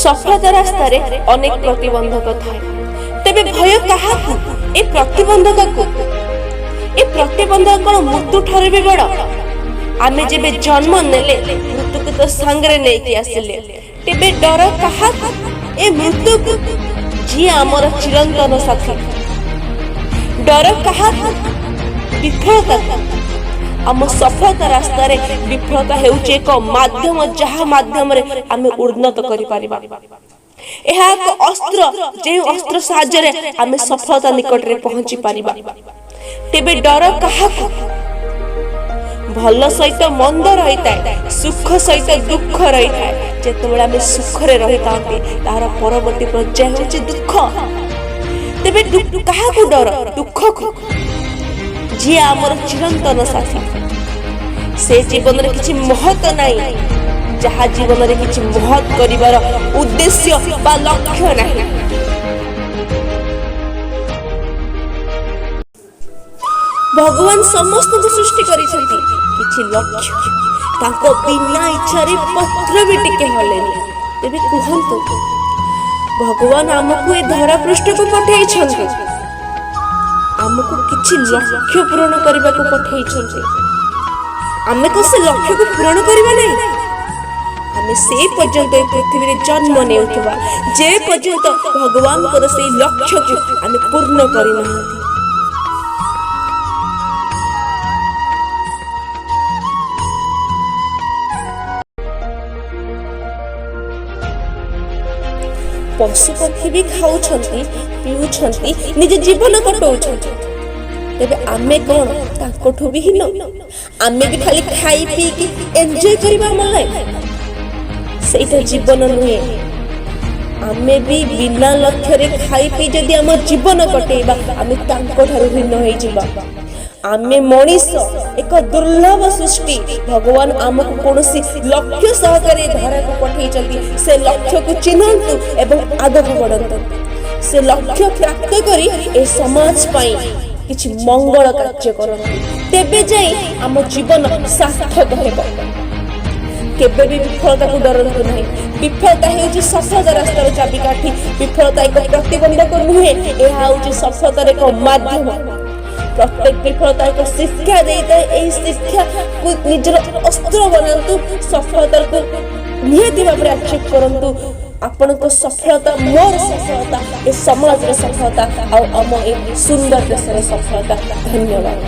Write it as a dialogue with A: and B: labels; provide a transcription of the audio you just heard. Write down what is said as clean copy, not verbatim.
A: ସଫଳତା ରାସ୍ତାରେ ଅନେକ ପ୍ରତିବନ୍ଧକ ଥାଏ। ତେବେ ଭୟ କାହାକୁ? ଏ ପ୍ରତିବନ୍ଧକକୁ। ଏ ପ୍ରତିବନ୍ଧକ କଣ ମୃତ୍ୟୁ ଠାରୁ ବି ବଡ? ଆମେ ଯେବେ ଜନ୍ମ ନେଲେ, ମୃତ୍ୟୁକୁ ତ ସାଙ୍ଗରେ ନେଇକି ଆସିଲେ। ତେବେ ଡର କାହାକୁ? ଏ ମୃତ୍ୟୁକୁ, ଯିଏ ଆମର ଚିରନ୍ତନ ସାଥୀ। ଡର କାହାକୁ? ବିଫଳତାକୁ। ଆମ ସଫଳତା ରାସ୍ତାରେ ବିଫଳତା ହେଉଛି ଏକ ମାଧ୍ୟମ, ଯାହା ମାଧ୍ୟମରେ ଆମେ ଉନ୍ନତ କରିପାରିବା। ଏହା ଏକ ଅସ୍ତ୍ର, ଯେଉଁ ଅସ୍ତ୍ର ସାହାଯ୍ୟରେ ଆମେ ସଫଳତା ନିକଟରେ ପହଞ୍ଚି ପାରିବା। ତେବେ ଡର କାହାକୁ? ଭଲ ସହିତ ମନ୍ଦ ରହିଥାଏ, ସୁଖ ସହିତ ଦୁଃଖ ରହିଥାଏ। ଯେତେବେଳେ ଆମେ ସୁଖରେ ରହିଥାନ୍ତି, ତାହାର ପରବର୍ତ୍ତୀ ପର୍ଯ୍ୟାୟ ହେଉଛି ଦୁଃଖ। ତେବେ କାହାକୁ ଡର? ଦୁଃଖକୁ, ଯିଏ ଆମର ଚିରନ୍ତନ ସାଥୀ। ସେ ଜୀବନରେ କିଛି ମହତ୍ଵ ନାହିଁ, ଯାହା ଜୀବନରେ କିଛି ମହତ୍ କରିବାର ଉଦ୍ଦେଶ୍ୟ ବା ଲକ୍ଷ୍ୟ ନାହିଁ। ଭଗବାନ ସମସ୍ତଙ୍କୁ ସୃଷ୍ଟି କରିଛନ୍ତି କିଛି ଲକ୍ଷ୍ୟ। ତାଙ୍କ ବିନା ଇଚ୍ଛାରେ ପତ୍ର ବି ଟିକେ ହଲେନି। ତେବେ କୁହନ୍ତୁ, ଭଗବାନ ଆମକୁ ଏ ଧରା ପୃଷ୍ଠକୁ ପଠେଇଛନ୍ତି, ଆମକୁ କିଛି ଲକ୍ଷ୍ୟ ପୂରଣ କରିବାକୁ ପଠେଇଛନ୍ତି। ଆମେ କଣ ସେ ଲକ୍ଷ୍ୟକୁ ପୂରଣ କରିବା ନାହିଁ? ଆମେ ସେ ପର୍ଯ୍ୟନ୍ତ ଏ ପୃଥିବୀରେ ଜନ୍ମ ନେଉଥିବା, ଯେ ପର୍ଯ୍ୟନ୍ତ ଭଗବାନଙ୍କର ସେଇ ଲକ୍ଷ୍ୟକୁ ଆମେ ପୂର୍ଣ୍ଣ କରିନାହାନ୍ତି। ପଶୁ ପକ୍ଷୀ ବି ଖାଉଛନ୍ତି, ପିଉଛନ୍ତି, ନିଜ ଜୀବନ କଟଉଛନ୍ତି। ତେବେ ଆମେ କଣ ତାଙ୍କଠୁ ବି ହୀନ? ଆମେ ବି ଖାଲି ଖାଇ ପିଇକି ଏନ୍ଜୟ କରିବା ଆମ ଲାଇଫ, ସେଇଟା ଜୀବନ ନୁହେଁ। ଆମେ ବି ବିନା ଲକ୍ଷ୍ୟରେ ଖାଇ ପିଇ ଯଦି ଆମ ଜୀବନ କଟେଇବା, ଆମେ ତାଙ୍କଠାରୁ ଭିନ୍ନ ହେଇଯିବା। ଆମେ ମଣିଷ ଏକ ଦୁର୍ଲଭ ସୃଷ୍ଟି। ଭଗବାନ ଆମକୁ କୌଣସି ଲକ୍ଷ୍ୟ ସହକାରେ ଧରାକୁ ପଠେଇଛନ୍ତି। ସେ ଲକ୍ଷ୍ୟକୁ ଚିହ୍ନନ୍ତୁ ଏବଂ ଆଗକୁ ବଢ଼ନ୍ତୁ। ସେ ଲକ୍ଷ୍ୟ ପ୍ରାପ୍ତ କରି ଏ ସମାଜ ପାଇଁ କିଛି ମଙ୍ଗଳ କାର୍ଯ୍ୟ କରନ୍ତୁ, ତେବେ ଯାଇ ଆମ ଜୀବନ ସାର୍ଥକ ହେବ। କେବେ ବି ବିଫଳତାକୁ ଡରନ୍ତୁ ନାହିଁ। ବିଫଳତା ହେଉଛି ସଫଳତା ରାସ୍ତାର ଚାବିକାଠି। ବିଫଳତା ଏକ ପ୍ରତିବନ୍ଧକ ନୁହେଁ, ଏହା ହେଉଛି ସଫଳତାର ଏକ ମାଧ୍ୟମ। ପ୍ରତ୍ୟେକ ବିଫଳତା ଏକ ଶିକ୍ଷା ଦେଇଥାଏ। ଏହି ଶିକ୍ଷାକୁ ନିଜର ଅସ୍ତ୍ର ବନାନ୍ତୁ, ସଫଳତାକୁ ନିହାତି ଭାବରେ ଆଚିଭ୍ କରନ୍ତୁ। ଆପଣଙ୍କ ସଫଳତା ମୋର ସଫଳତା, ଏ ସମାଜର ସଫଳତା ଆଉ ଆମ ଏ ସୁନ୍ଦର ଦେଶର ସଫଳତା। ଧନ୍ୟବାଦ।